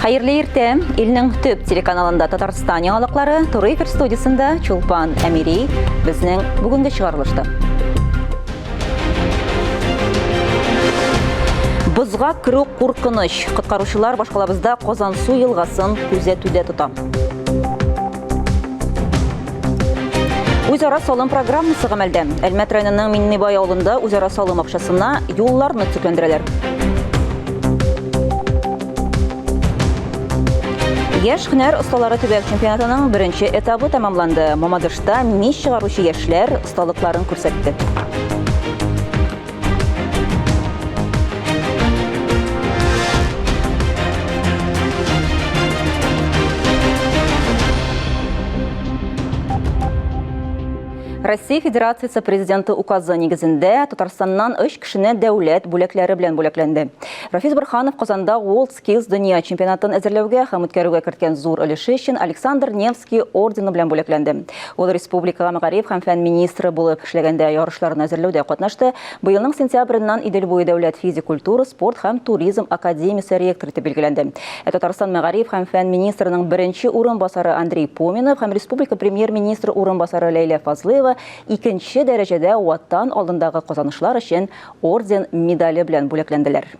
Хәерле иртә! Илнең төп телеканалында Татарстан яңалыклары, туры эфир студиясендә Чулпан Әмири безнең бүгенге чыгарылышта. Бозга керү куркыныч. Коткаручылар башкалабызда Казансу елгасын күзәтүдә тота. Үзара салым программасы гамәлдә. Әлмәт районының Миннебай авылында үзара салым акчасына юлларны төзекләндерәләр. Яшь һөнәр осталары төбәк чемпионатының беренче этабы тәмамланды. Мамадышта мич чыгаручы яшьләр осталыкларын күрсәтте. Россия Федерациясе Президенты указы нигезендә Татарстаннан өч кешене дәүләт бүләкләре белән бүләкләнде. Рафис Борһанов Казанда World Skills дөнья чемпионатын әзерләүгә һәм үткәрүгә керткән зур өлеше өчен Александр Невский ордены белән бүләкләнде. Ул республикага мәгариф һәм фән министры булып эшләгәндә ярышларны әзерләүдә катнашты. Быелның сентябреннан Идел буе дәүләт физик культура, спорт һәм туризм академиясе ректоры итеп билгеләнде. Ә Татарстан мәгариф һәм фән министрының беренче урынбасары Андрей Поминов һәм республика премьер-министры урынбасары Ләйлә Фазлыева икенче дәрәҗәдә Ватан алдындагы казанышлар өчен орден медале белән бүләкләнделәр.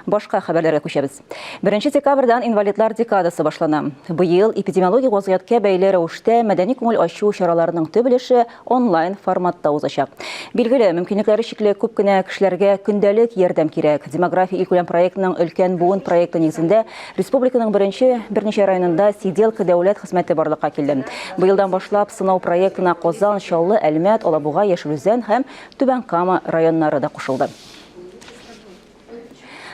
Башка хәбәрләргә күчәбез. 1 декабрьдән инвалидлар декадасы башлана. Быел эпидемиологик вазгыятькә бәйле рәвештә мәдәни күңел ачу чараларының төп өлеше онлайн форматта узачак. Билгеле, мөмкинлекләре чикле күп кенә кешеләргә көндәлек ярдәм кирәк. Демография илкүләм проектының өлкән буын проекты нигезендә республиканың беренче берничә районында сиделка дәүләт хезмәте барлыкка килде. Быелдан башлап сынау проектына Казан, Чаллы, Әлмәт, Алабуга, Яшел Үзән һәм Түбән Кама районнары да кушылды.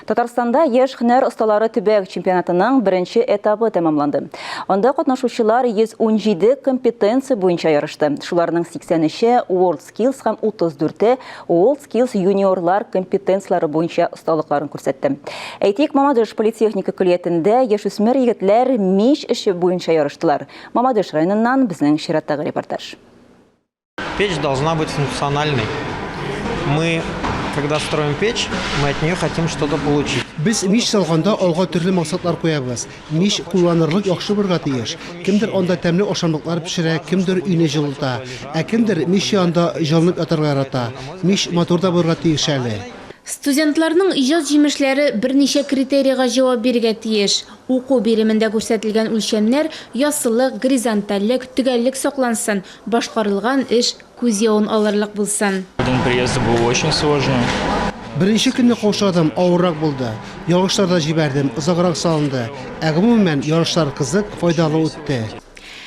Татарстанда яшь һөнәр осталары төбәк чемпионатының беренче этабы тәмамланды. Анда катнашучылар 117 компетенция буенча ярышты. Шуларның 83-е WorldSkills һәм 34-е WorldSkills юниорлар компетенцияләре буенча осталыкларын күрсәтте. Әйтик, Мамадыш политехника көллиятендә яшүсмер егетләр мич эше буенча ярыштылар. Мамадыш районыннан безнең чираттагы репортаж. Печь должна быть функциональной. Мы, когда строим печь, мы от нее хотим что-то получить. Без мич салганда алга төрле максатлар куябыз. Мич кулланырлык яхшы булырга тиеш. Кемдер анда тәмле ашамлыклар пешерә, кемдер өйне җылыта. Ә кемдер мич янында җылынып ятарга ярата. Мич матур да булырга тиеш әле. Студентларның иҗат җимешләре берничә критерийга җавап бирергә тиеш. Уку биремендә күрсәтелгән үлчәмнәр, яссылык, горизонтальлек, төгәллек саклансын, Башкарылган эш күз явын алырлык булсын. День приезда было очень сложно. Беренче көнне каушадым, авыррак булды. Ялгышлар да җибәрдем, озаграк салынды. Ә гомумән, ярышлар кызык, файдалы үтте.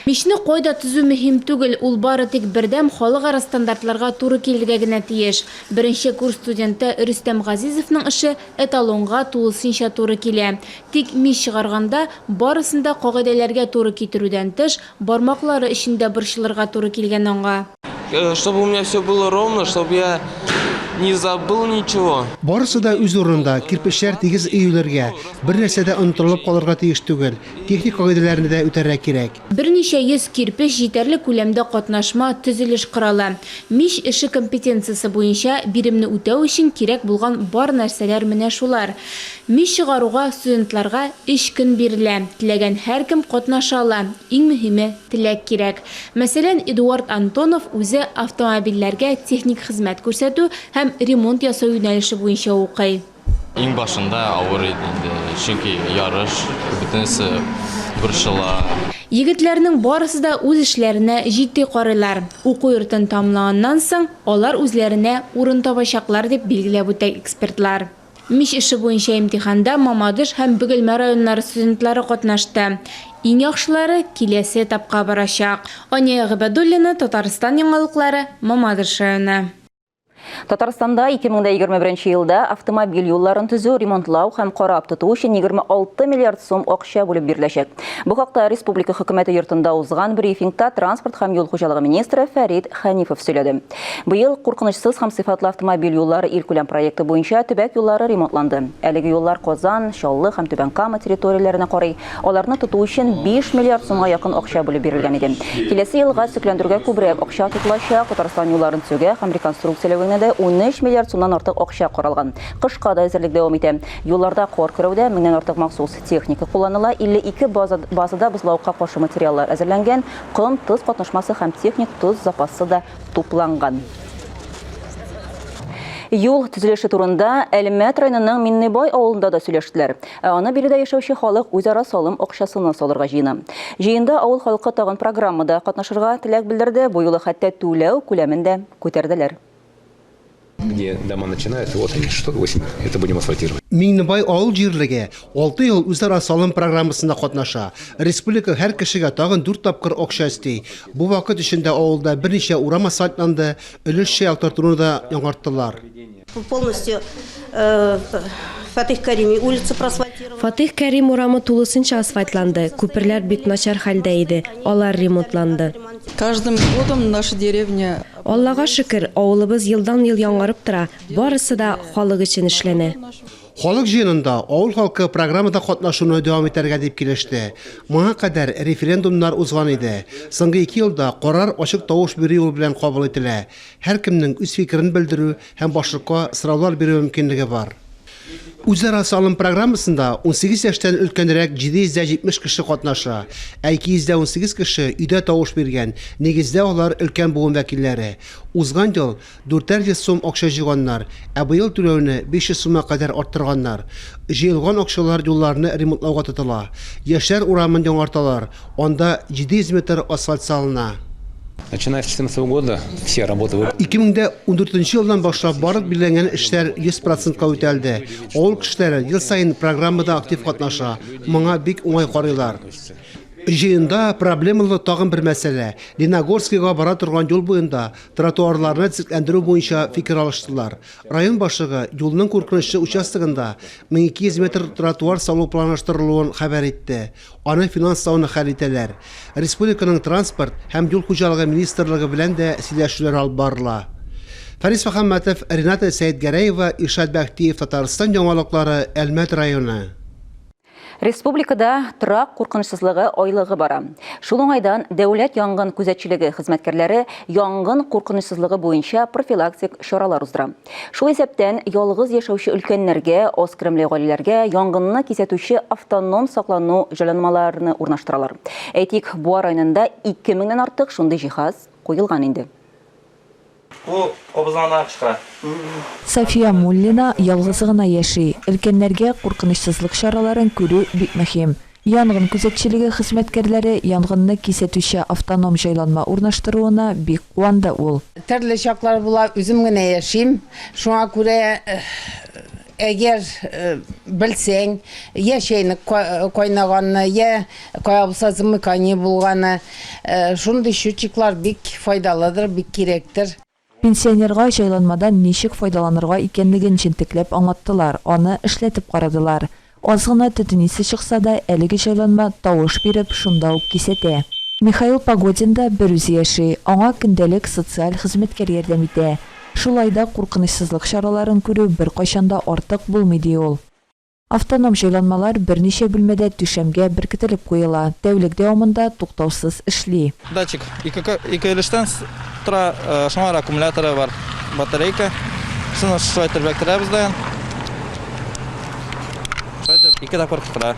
Мичне кайда төзү мөһим түгел, ул бары тик бердәм халыкара стандартларга туры килергә генә тиеш. Беренче курс студенты Рөстәм Газизовның эше эталонга тулысынча туры килә. Тик мич чыгарганда, барысын да кагыйдәләргә туры китерүдән тыш, Бармаклары өчен дә борчылырга туры килгән аңа. Чтобы у меня все было ровно, чтобы я не забыл ничего. Барысы да үз урынында, кирпечләр тигез өелергә, бер нәрсә дә онытылып калырга тиеш түгел, техник кагыйдәләрне дә үтәргә кирәк. Берничә йөз кирпеч җитәрлек күләмдә катнашма төзелеш коралы. Мич эше компетенциясе буенча биремне үтәү өчен кирәк булган бар нәрсәләр менә шулар. Мич чыгаруга студентларга өч көн бирелә. Теләгән һәркем катнаша ала. Иң мөһиме, теләк кирәк. Мәсәлән, Эдуард Антонов үзе автомобильләргә техник хезмәт күрсәтү һәм ремонт ясау юнәлеше буенча укый. Иң башында авыр иде инде, чөнки ярыш, бөтенесе борчыла. Егетләрнең барысы да үз эшләренә җитди карыйлар. Уку йортын тәмамлаганнан соң, алар үзләренә урын табачаклар, дип билгеләп үтә экспертлар. Мич эше буенча имтиханда Мамадыш һәм Бөгелмә районнары студентлары катнашты. Иң яхшылары киләсе этапка барачак. Ания Гыйбадуллина, Татарстан яңалыклары, Мамадыш районы. Татарстанда 2021 елда автомобиль юлларын төзү, ремонтлау һәм карап тоту өчен 26 миллиард сум акча бүлеп биреләчәк. Бу хакта республика хөкүмәте йортында узган брифингта транспорт һәм юл хуҗалыгы министры Фәрит Хәнифов сөйләде. Быел Куркынычсыз һәм сыйфатлы автомобиль юллары илкүләм проекты буенча төбәк юллары ремонтланды. Әлеге юллар Казан, Чаллы һәм Түбән Кама территорияләренә карый. Аларны тоту өчен 5 миллиард сумга якын акча бүлеп бирелгән иде. Киләсе елга төзекләндерүгә күбрәк акча тотылачак, Татарстан юлларын төзүгә һәм реконструкцияләүгә генә дә җитештерүдә 13 миллиард сумнан артык акча каралган. Кышка да әзерлек дәвам итә. Юлларда кар көрәүдә меңнән артык махсус техника кулланыла, 52 база, базада бозлавыкка каршы материаллар әзерләнгән, ком, тоз катнашмасы һәм техник тоз запасы да тупланган. Юл төзелеше турында Әлмәт районының Миннебай авылында да сөйләштеләр. Ә аны биредә яшәүче халык үзара салым акчасына салырга җыена. Җыенда авыл халкы тагын программада катнашырга теләк белдерде, бу юлы хәтта түләү күләмен дә күтәрделәр. Где дома начинаются, вот они, 608, это будем асфальтировать. Миңнебай авыл җирлеге 6 ел үзара салым программасында катнаша. Республика һәр кешегә тагын 4 тапкыр акча өсти. Бу вакыт эчендә авылда берничә урам асфальтланды, өлешчә яктыртуны да яңарттылар. Полностью э, Фатих Карими улица проасфальтирована. Фатих Кәрим урамы тулысынча асфальтланды, күперләр бик начар хәлдә иде, алар ремонтланды. Каждым годом наша деревня Аллага шөкер, авылыбыз елдан-ел яңарып тора, барысы да халык өчен эшләнә. Халык җыенында авыл халкы программада катнашуны дәвам итәргә дип килеште. Моңа кадәр референдумнар узган иде. Соңгы ике елда карар ачык тавыш бирү юлы белән кабул ителә. Һәркемнең үз фикерен белдерү һәм башлыкка сораулар бирү мөмкинлеге бар. Үзара салым программасында 18 яшьтән өлкәнрәк 770 кеше катнаша, ә 218 кеше өйдә тавыш биргән, нигездә алар өлкән буын вәкилләре. Узган ел 400 сум акча җыйганнар, ә быел түләүне 500 сумга кадәр арттырганнар. Җыелган акчалар юлларны ремонтлауга тотыла. Яшьләр урамын яңарталар, анда 700 метр асфальт салына. Начиная с 2014 года все работы 2014 елдан башлап барлык билгеләнгән эшләр 100 процентка үтәлде. Авыл кешеләре ел саен программада актив катнаша, моңа бик уңай карыйлар. Җыенда проблемалы тагын бер мәсьәлә, Леногорскига бара торган юл буенда тротуарларны төзекләндерү буенча фикер алыштылар. Район башлыгы юлның куркынычлы участогында 1200 метр тротуар салу планлаштырылуын хәбәр итте. Аны финанслауны хәл итәләр. Республиканың Транспорт һәм юл хуҗалыгы министрлыгы белән дә сөйләшүләр алып барыла. Фәрис Мөхәммәтов, Рената Сәетгәрәева, Илшат Бәхтиев, Татарстан яңалыклары, Әлмәт районы. Республикада торак куркынычсызлыгы айлыгы бара. Шул уңайдан дәүләт янгын күзәтчелеге хезмәткәрләре янгын куркынычсызлыгы буенча профилактик чаралар уздыра. Шул исәптән, ялгыз яшәүче өлкәннәргә, аз керемле гаиләләргә янгынны кисәтүче автоном саклану җайланмаларны урнаштыралар. Әйтик, Буа районында 2 меңнән артык шундый җиһаз куелган инде. Бу кабызлана кычкыра. София Муллина ялгызы гына яши. Өлкәннәргә куркынычсызлык чараларын күрү бик мөһим. Янгын күзәтчелеге хезмәткәрләре янгынны кисәтүче автоном җайланма урнаштыруына бик куанды ул. Төрле чаклар була, үзем генә яшим. Шуңа күрә, әгәр белсәң, я чәйнек кайнаганны, я кая булса замыкание булганы, шундый счетчиклар бик файдалыдыр, бик кирәктер. Пенсионерга җайланмадан ничек файдаланырга икәнлеген җентекләп аңлаттылар, аны эшләтеп карадылар. Аз гына төтен исе чыкса да, әлеге җайланма тавыш биреп, шунда ук кисәтә. Михаил Погодин да берүзе яши, аңа көндәлек социаль хезмәткәр ярдәм итә. Шулай да куркынычсызлык чараларын күрү беркайчан да артык булмый, ди ул. Автоном җайланмалар берничә бүлмәдә түшәмгә беркетелеп куела, тәүлек дәвамында туктаусыз эшли. Датчик ике өлештән тора, шуңа аккумуляторы бар, батарейка. Шуны шулай итеп эләктерәбез дә. Шулай итеп ике тапкыр кычкыра.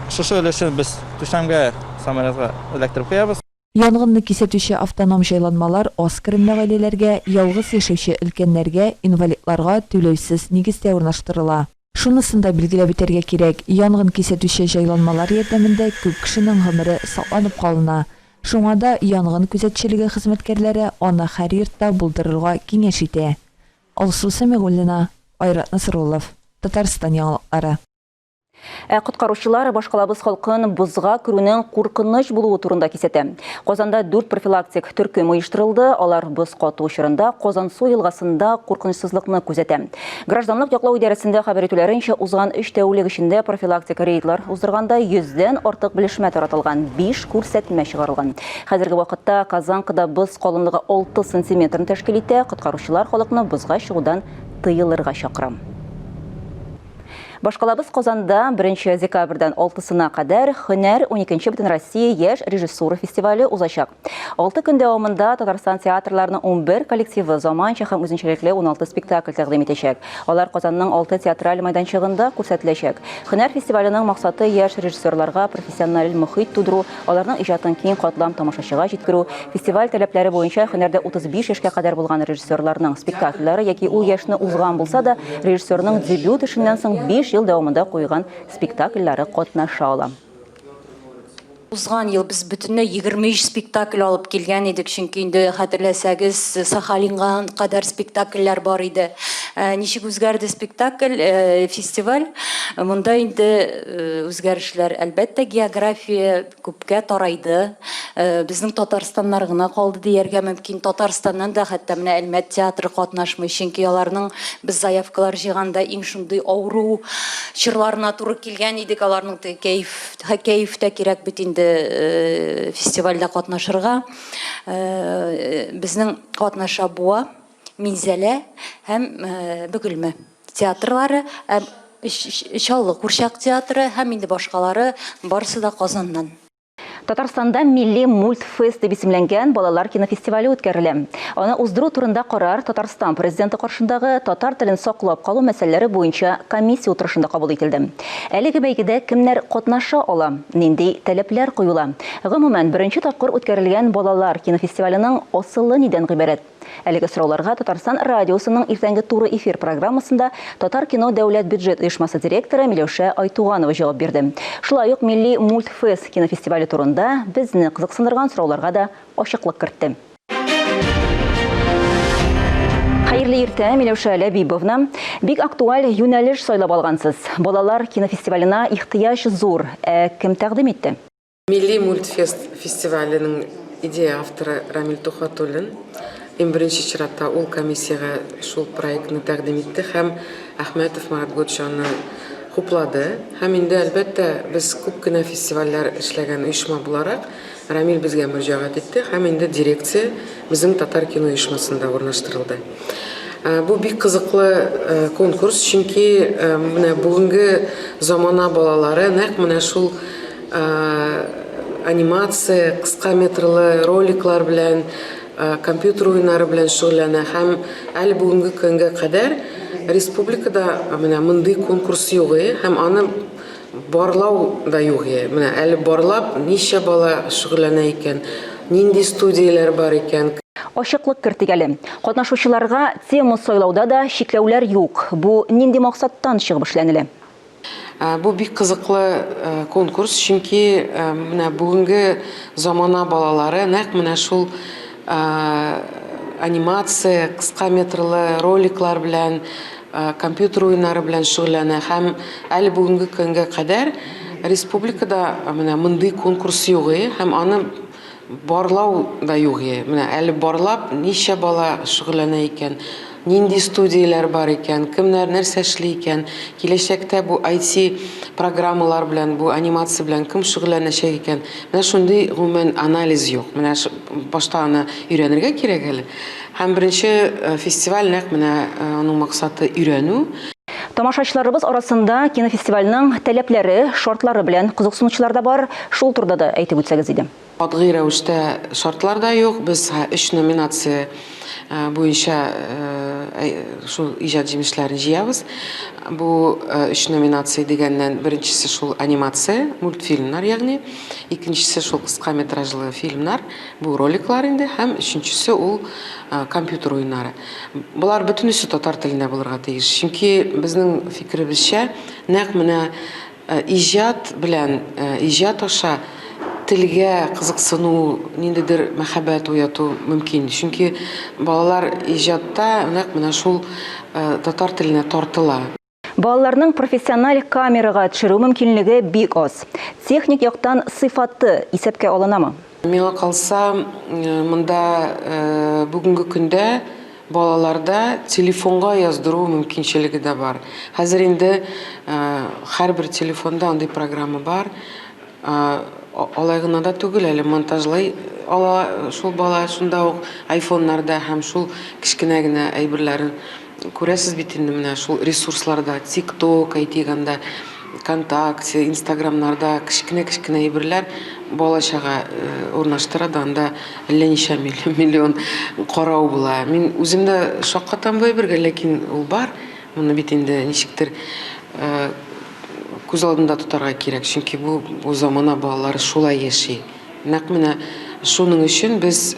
Шушы өлешен без түшәмгә самолетка эләктереп куябыз. Янгынны кисәтүче автоном җайланмалар аз керемле гаиләләргә, ялгыз яшәүче өлкәннәргә, инвалидларга түләүсез нигездә урнаштырыла. Шунысын да билгеләп үтәргә кирәк, янгын кисәтүче җайланмалар ярдәмендә күп кешенең гомере сакланып калына. Шуңа да янгын күзәтчелеге хезмәткәрләре аны һәр йортта булдырырга киңәш итә. Алсу Сәмигуллина, Айрат Насруллов, Татарстан яңалыклары. Ә коткаручылар башкалабыз халкын бозга керүнең куркыныч булуы турында кисәтә. Казанда дүрт профилактик төркем оештырылды. Алар боз кату чорында Казансу елгасында куркынычсызлыкны күзәтә. Гражданлык яклау идарәсендә хәбәр итүләренчә, узган өч тәүлек эчендә профилактик рейдлар уздырганда йөздән артык белешмә таратылган, биш күрсәтмә чыгарылган. Хәзерге вакытта Казанкада боз калынлыгы 6 сантиметрны тәшкил итә. Коткаручылар халыкны бозга чыгудан тыелырга чакыра. Башкалабыз Казанда 1 декабрьдән 6-сына кадәр Һөнәр 12 Бөтенроссия яшь режиссура фестивале узачак. 6 көн дәвамында Татарстан театрларының 11 коллективы заманча һәм үзенчәлекле 16 спектакль тәкъдим итәчәк. Алар Казанның 6 театраль мәйданчыгында күрсәтеләчәк. Һөнәр фестиваленең максаты яшь режиссерларга профессиональ мохит тудыру, аларның иҗатын киң катлам тамашачыга җиткерү. Фестиваль таләпләре буенча һөнәрдә 35 яшькә кадәр булган режиссерларның спектакльләре яки ул яшьне узган булса да, режиссерның дебют эшеннән соң 5 ел дәвамында куйган спектакльләре катнаша ала. Узган ел без бөтенләй 23 спектакль алып килгән идек, чөнки инде хәтерләсәгез, Сахалинга кадәр спектакльләр бар иде. Э, ничек үзгәрде спектакль, э, фестиваль? Монда инде э, үзгәрешләр, әлбәттә, география күпкә тарайды. Безнең Татарстаннар гына калды дияргә мөмкин. Татарстаннан да хәтта менә Әлмәт театры катнашмый, чөнки аларның без заявкалар җыйганда иң шундый авыру чорларына туры килгән идек, аларның кәеф Кәеф тә кирәк бит инде фестивальдә катнашырга. Безнең катнаша Буа, Минзәлә һәм Бөгелмә театрлары, Чаллы курчак театры һәм инде башкалары, барысы да Казаннан. Татарстанда Милли мультфест дип исемләнгән балалар кинофестивале үткәрелә. Аны уздыру турында карар Татарстан Президенты каршындагы татар телен саклап калу мәсьәләләре буенча комиссия утырышында кабул ителде. Әлеге бәйгедә кемнәр катнаша ала? Нинди таләпләр куела? Гомумән, беренче тапкыр үткәрелгән балалар кинофестиваленең асылы нидән гыйбарәт? Әлеге сорауларга Татарстан радиосының иртәнге туры эфир программасында Татаркино дәүләт бюджет оешмасы директоры Миләүшә Айтуганова җавап бирде. Шулай ук Милли мультфест кинофестивале турында безне кызыксындырган сорауларга да ачыклык кертте. Хәерле иртә, Миләүшә Ләбибовна. Бик актуаль юнәлеш сайлап алгансыз. Балалар кинофестиваленә ихтыяҗ зур. Ә кем тәкъдим итте? Милли мультфест фестиваленең идея авторы Рамил Тухватуллин. Иң беренче чиратта ул комиссиягә шул проектны тәкъдим итте һәм Әхмәтов Марат Готович аны хуплады. Һәм инде, әлбәттә, без күп кенә фестивальләр эшләгән оешма буларак, Рамил безгә мөрҗәгать итте һәм инде дирекция безнең Татар кино оешмасында урнаштырылды. Бу бик кызыклы конкурс, чөнки менә бүгенге замана балалары нәкъ менә шул анимация, кыска метрлы роликлар белән, компьютер уеннары белән шөгыльләнә һәм әле бүгенге көнгә кадәр республикада менә мондый конкурс юк һәм аны Барлау да юк е. Менә әле барлап, ничә бала шөгыльләнә икән, нинди студияләр бар икән. Ачыклык кертик әле. Катнашучыларга тема сайлауда да чикләүләр юк. Бу нинди максаттан чыгып эшләнелә? Бу бик кызыклы конкурс, чөнки менә бүгенге замана балалары нәкъ менә шул анимация, кыска метрлы роликлар белән, компьютер уеннары белән шөгыльләнә һәм әле бүгенге көнгә кадәр республикада менә мондый конкурс юк һәм аны барлау да юк. Менә әле барлап, ничә бала шөгыльләнә икән, нинди студияләр бар икән, кемнәр нәрсә эшли икән, киләчәктә бу IT программалар белән, бу анимация белән кем шөгыльләнәчәк икән. Менә шундый гомумән анализ юк. Менә башта аны өйрәнергә кирәк әле. Һәм беренче фестиваль нәкъ менә аның максаты өйрәнү. Тамашачыларыбыз арасында кинофестивальнең таләпләре, шартлары белән кызыксынучылар да бар. Шул турыда да әйтеп үтсәгез иде. Катгый рәвештә шартлар да юк. Без өч номинация буенча шул иҗат җимешләрен җыябыз. Бу өч номинация дигәннән, беренчесе шул анимация, мультфильмнар ягъни, икенчесе шул кыска метражлы фильмнар, Бу роликлар инде һәм өченчесе ул компьютер уеннары. Болар бөтенесе татар телендә булырга тиеш. Чөнки безнең фикеребезчә, нәкъ менә иҗат белән, иҗат аша телгә кызыксыну, ниндидер мәхәббәт уяту мөмкин. Чөнки балалар иҗатта нәкъ менә шул татар теленә тартыла. Балаларның профессиональ камерага төшерү мөмкинлеге бик аз. Техник яктан сыйфаты исәпкә алынамы? Миңа калса, монда бүгенге көндә балаларда телефонга яздыру мөмкинчелеге дә бар. Хәзер инде һәрбер телефонда андый программа бар. Алай гына да түгел, әле монтажлый ала шул бала шунда ук айфоннарда һәм шул кечкенә генә әйберләрен. Күрәсез бит инде менә шул ресурсларда, ТикТок, әйтик анда, ВКонтакте, Инстаграмнарда кечкенә-кечкенә әйберләр бала-чага урнаштыра да, анда әллә ничә миллион карау була. Мин үзем дә шаккатам бу әйбергә, ләкин ул бар. Моны бит инде ничектер күз алдында тотарга кирәк, чөнки бу, бу замана балалары шулай яши. Нәкъ менә шуның өчен без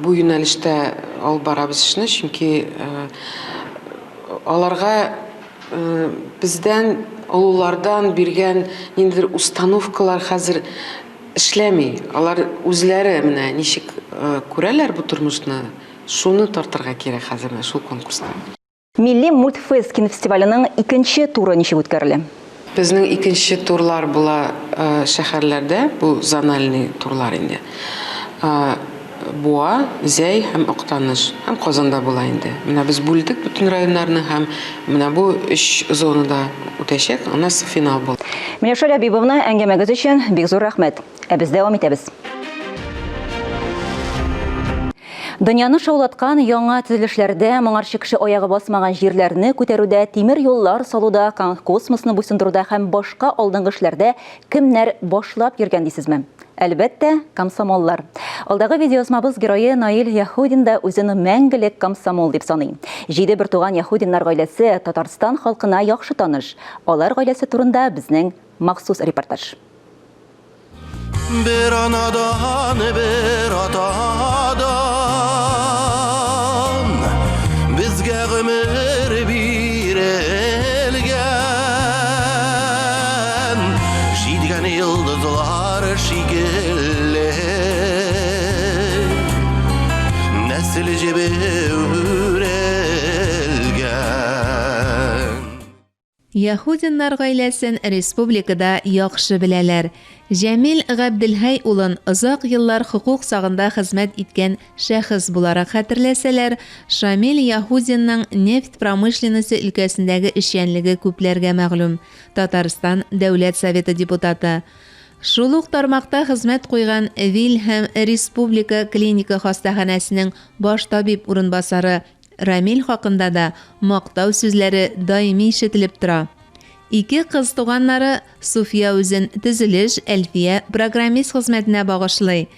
бу юнәлештә алып барабыз эшне, чөнки аларга бездән, олылардан биргән ниндидер установкалар хәзер эшләми. Алар үзләре менә ничек күрәләр бу тормышны, шуны тартырга кирәк хәзер менә шул конкурста. Милли мультфест кинофестиваленең икенче туры ничек үткәрелә? Безнең икенче турлар була шәһәрләрдә, бу зональный турлар инде. Буа, Зәй һәм Актаныш һәм Казанда була инде. Менә без бүлдек бөтен районнарны һәм менә бу өч зонада үтәчәк, аннан соң финал була. Миләүшә Ләбибовна, әңгәмәгез өчен бик зур рәхмәт. Ә без дәвам итәбез. Дөньяны шаулаткан яңа төзелешләрдә, моңарчы кеше аягы басмаган җирләрне күтәрүдә, тимер юллар салуда, космосны буйсындыруда һәм башка алдынгы эшләрдә кемнәр башлап йөргән дисезме? Әлбәттә, комсомоллар. Алдагы видеоязмабыз герое Наил Яһудин да үзен мәңгелек комсомол дип саный. Җиде бертуган Яһудиннар гаиләсе Татарстан халкына яхшы таныш. Алар гаиләсе турында безнең махсус репортаж. Бер анадан, бер атадан Безгә гомер бирелгән Җиткән йолдызлар шикелле Нәсел җебе үрелгән. Яһудиннар гаиләсен республикада яхшы беләләр. Җәмил Габделхәй улын озак еллар хокук сагында хезмәт иткән шәхес буларак хәтерләсәләр, Шамил Яһудинның нефть промышленносте өлкәсендәге эшчәнлеге күпләргә мәгълүм, Татарстан Дәүләт Советы депутаты. Шул ук тармакта хезмәт куйган Вил һәм республика клиника хастаханәсенең баш табиб урынбасары Рамил хакында да мактау сүзләре даими ишетелеп тора. Ике кыз туганнары Суфия үзен төзелеш, Әлфия программист хезмәтенә багышлый.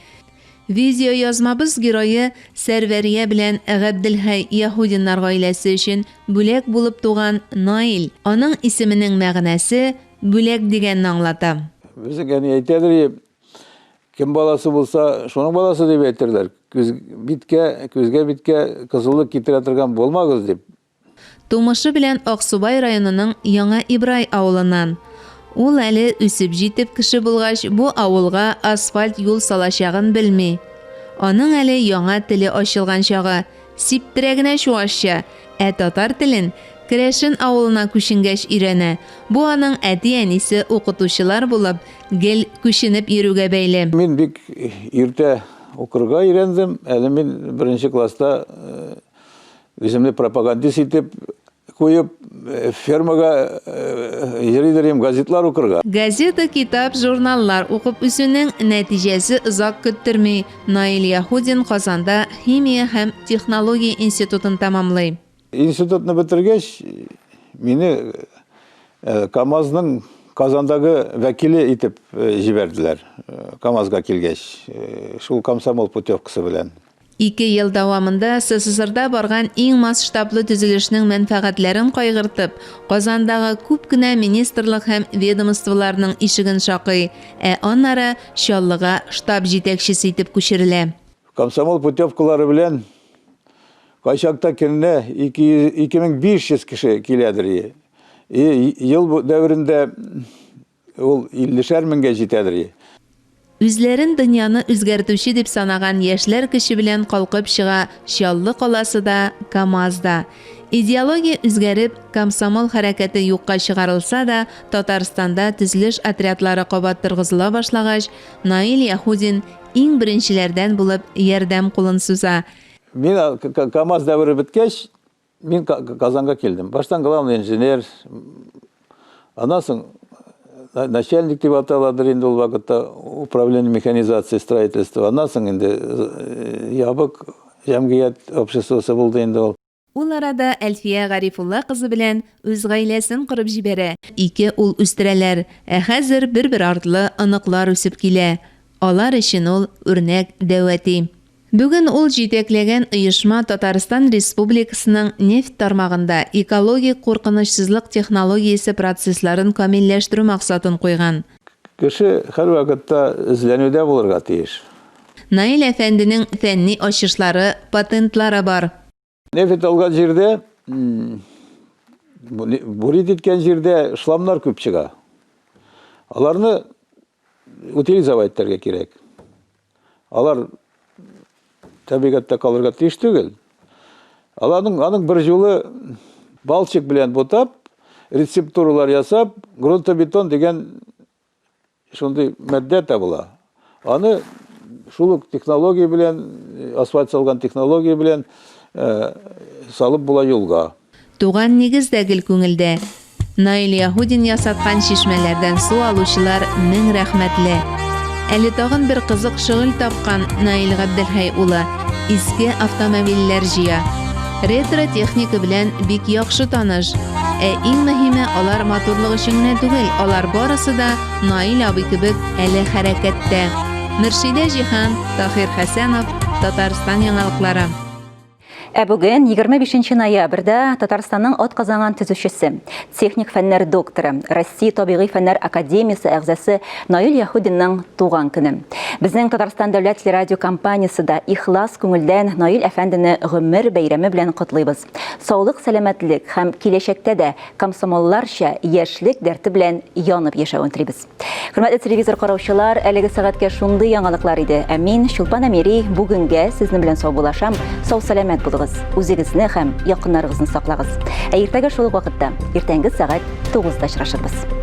Видеоязмабыз герое Сәрвәрия белән Габделхәй Яһудиннар гаиләсе өчен бүләк булып туган Наил. Аның исеменең мәгънәсе бүләк дигәнне аңлата. Безнең әни әйтәдер, Кем баласы булса, шуның баласы дип әйтерләр. Күз биткә, күзгә биткә кызыллык китерә торган булмагыз дип. Тумышы белән Аксубай районының Яңа Ибрай авылыннан. Ул әле үсеп җитеп кеше булгач, бу авылга асфальт юл салачагын белми. Аның әле яңа теле ачылган чагы, сиптерә генә чуашча, ә татар телен керәшен авылына күченгәч өйрәнә. Бу аның әти-әнисе укытучылар булып, Гел күченеп йөрүгә бәйле. Мин бик иртә укырга өйрәндем. Әле мин беренче класста үземне пропагандист итеп куеп, фермага йөридер идем газетлар укырга. Газета, китап, журналлар укып үсүнең нәтиҗәсе озак көттерми. Наил Яһудин Казанда химия һәм технология институтын тәмамлый. Институтны бетергәч, мине э, КАМАЗның Казандагы вәкиле итеп э, җибәрделәр. Э, КАМАЗга килгәч, шул комсомол путевкасы белән. Ике ел дәвамында СССРда барган иң масштаблы төзелешнең мәнфәгатьләрен кайгыртып, Казандагы күп кенә министрлык һәм ведомстволарның ишеген шакый, ә аннары Чаллыга штаб җитәкчесе итеп күчерелә. Комсомол путевкалары белән Кайчакта көненә 2500 кеше киләдер. И ел дәверендә ул 50 меңгә җитәдер. Үзләрен дөньяны үзгәртүче дип санаган яшьләр көче белән калкып чыга Чаллы каласы да, КАМАЗ да. Идеология үзгәреп, комсомол хәрәкәте юкка чыгарылса да, Татарстанда төзелеш отрядлары кабат торгызыла башлагач, Наил Яһудин иң беренчеләрдән булып ярдәм кулын суза. Мин КАМАЗ дәвере беткәч, мин Казанга килдем. Баштан главный инженер, аннан соң начальник дип аталадыр инде ул вакытта управление механизации строительства. Аннан соң инде ябык җәмгыять обществосы булды инде ул. Ул арада Әлфия Гарифулла кызы белән үз гаиләсен корып җибәрә. Ике ул үстерәләр, ә хәзер бер-бер артлы оныклар үсеп килә. Алар өчен ул үрнәк дәү әти. Бүген ул җитәкләгән оешма Татарстан Республикасының нефть тармагында экологик куркынычсызлык технологиясе процессларын камилләштерү максатын куйган. Кеше һәрвакытта эзләнүдә булырга тиеш. Наил әфәнденең фәнни ачышлары, патентлары бар. Нефть алган җирдә, бурить иткән җирдә шламнар күп чыга. Аларны утилизовать итәргә кирәк. Алар табигатьтә калырга тиеш түгел. Аларның аның бер юлы балчык белән бутап, рецептуралар ясап, грунтобетон дигән Шундый матдә табыла. Аны шул ук технология белән, асфальт салган технология белән салып була юлга. Туган нигез дә гел күңелдә. Наил Яһудин ясаткан чишмәләрдән су алучылар мең рәхмәтле. Әле тагын бер кызык шөгыль тапкан Наил Габделхәй улы, иске автомобильләр җыя. Ретро техника белән бик яхшы таныш. Ә иң мөһиме, алар матурлык өчен генә түгел, алар барысы да Наил абый кебек әле хәрәкәттә. Мөршидә Җиһан, Таһир Хәсәнов, Татарстан яңалыклары. Ә бүген, 25 ноябрьдә, Татарстанның атказанган төзүчесе, техник фәннәр докторы, Россия табигый фәннәр академиясе әгъзасы Наил Яһудинның туган көне. Безнең Татарстан дәүләт телерадиокомпаниясе дә ихлас күңелдән Наил әфәндене гомер бәйрәме белән котлыйбыз. Саулык, сәламәтлек һәм киләчәктә дә комсомолларча яшьлек дәрте белән янып яшәвен телибез. Хөрмәтле телевизор караучылар, әлеге сәгатькә шундый яңалыклар иде. Ә мин, Чулпан Әмири, бүгенгә сезнең белән саубуллашам. Сау-сәламәт булыгыз. Үзегезне һәм якыннарыгызны саклагыз. Ә иртәгә шул ук вакытта, иртәнге сәгать 9-да очрашырбыз.